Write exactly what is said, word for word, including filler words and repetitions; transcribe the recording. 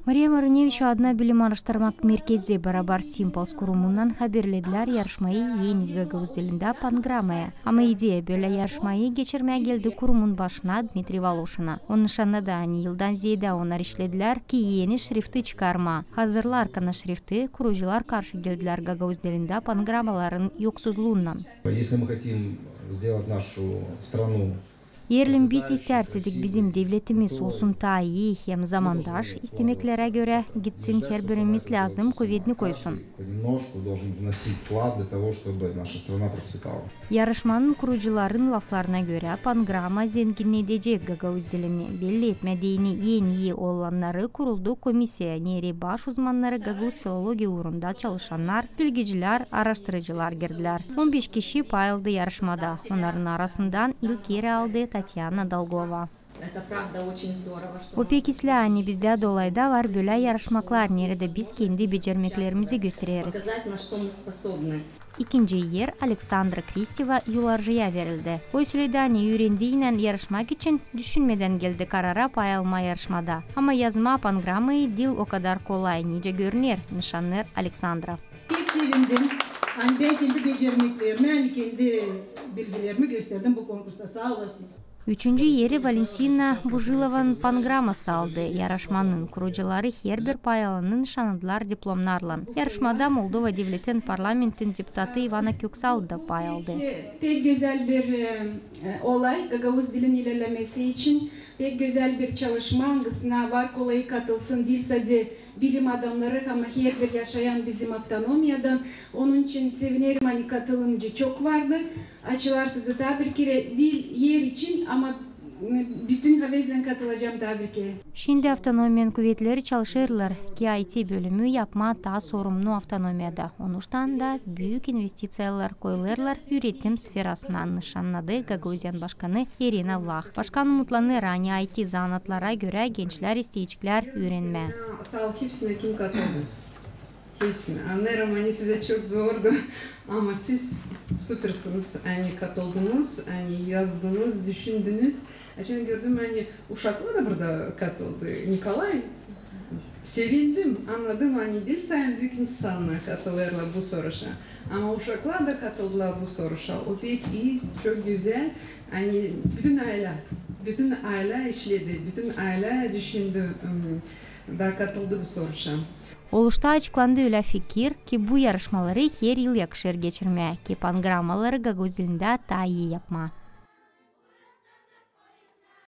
Mariya Maruneviç adına bilim aaraştırmak merkezi barabar Simplex kurumunnan haberledilär yarışmayı eni gagauz dilindä Pangramaya. Ama ideya bölä yarışmayı geçirmää geldi kurumun başına Dmitriy Voluşina. O nışannadı, ani yıldan zeedä onnar işledilär, ki eni şrifti çıkarmaa. Hazırlarkan şrifti, kurucular karşı geldilär gagauz dilindä pangramaların yoksuzluunnan. Если мы хотим сделать нашу страну Eer biz istärseydik bizim devletimiz olsun taa ii hem zamandaş istemeklerä görä gitsin, herbirimiz lääzım kuvedni koysun. Yarışmanın kurucuların laflarına görä, pangrama zenginnedecek gagauz dilini. Belli etmää deyni en ii olannarı kuruldu komissiya, nereyi baş uzmannarı gagauz filologiya uurunda çalışannar, bilgicilär, aaraştırıcılar girdilär. On beş kişi pay aldı yarışmada. Onnarın arasından ilk eri aldı Tatyana Dolgova. O pek islää, ani bizdä da olayda var bölä yarışmaklar, neredä biz kendi becermeklerimizi göstereriz. İkinci er Aleksandra Kristeva, yularcıya verildi. O söledi, ani üürendiinän yarışmak için düşünmedän geldi karara pay almaa yarışmada. Ama yazmaa pangramayı diil o kadar kolay, nicä görüner, nışannêêr Aleksandra. Pek sevindim, ani bän kendi becermeklerimi, ani kendi bilgilerimi gösterdim bu konkursta. Saa olasınız. Üçüncü eri Valentina Bujilovanın pangraması aldı. Yarışmanın kurucuları herbir pay alanı nışannadılar diplomnarlan. Yarışmada Moldova devletin parlamentin deputatı İvana Köksalda da pay aldı. Pek gözäl bir e, olay gagauz dilin ilerlemesi için, pek gözäl bir çalışma, angısına var kolayı katılsın diil sade bilim adamnarı, ama herbir yaşayan bizim avtonomiyadan. Onun için sevinerim, ani katılımcı çok vardı. Açılarsa da taa bir kerä diil er için, ama bütün havezlän katılacam taa bir kerä. Şindi avtonomiyanın kuvetleri çalışêrlar, ki IT bölümü yapmaa taa sorumnu avtonomiyada. Onuştan da büük investiţiyalar koyulêrlar üüretim sferasına, nışannadı Gagauziyanın başkanı İrina Vlah. Başkan umutlanêr, ani IT zanaatlara görä gençlär isteyeceklär üürenmää. Saa ol hepsinä, kim katıldı. Hepsinä. Annêêrım, ani sizä çok zordu. Ama siz süpersiniz, ani katıldınız, ani yazdınız, düşündünüz. Açan gördüm, ani uşaklar da burada katıldı. Nikolay, sevindim, annadım, ani diil sade büük insannar katılêrlar bu soruşa. Ama uşaklar da katıldılar bu soruşa. O pek ii, çok gözäl. Ani bütün aylä, bütün aylä işledi, bütün aylä düşündü, ım, da katıldı bu soruşa. Oluşta açıklandı ölä fikir, ki bu yarışmaları her yıl yakışêr geçirmää, ki pangramaları gagauz dilindä taa ii yapmaa.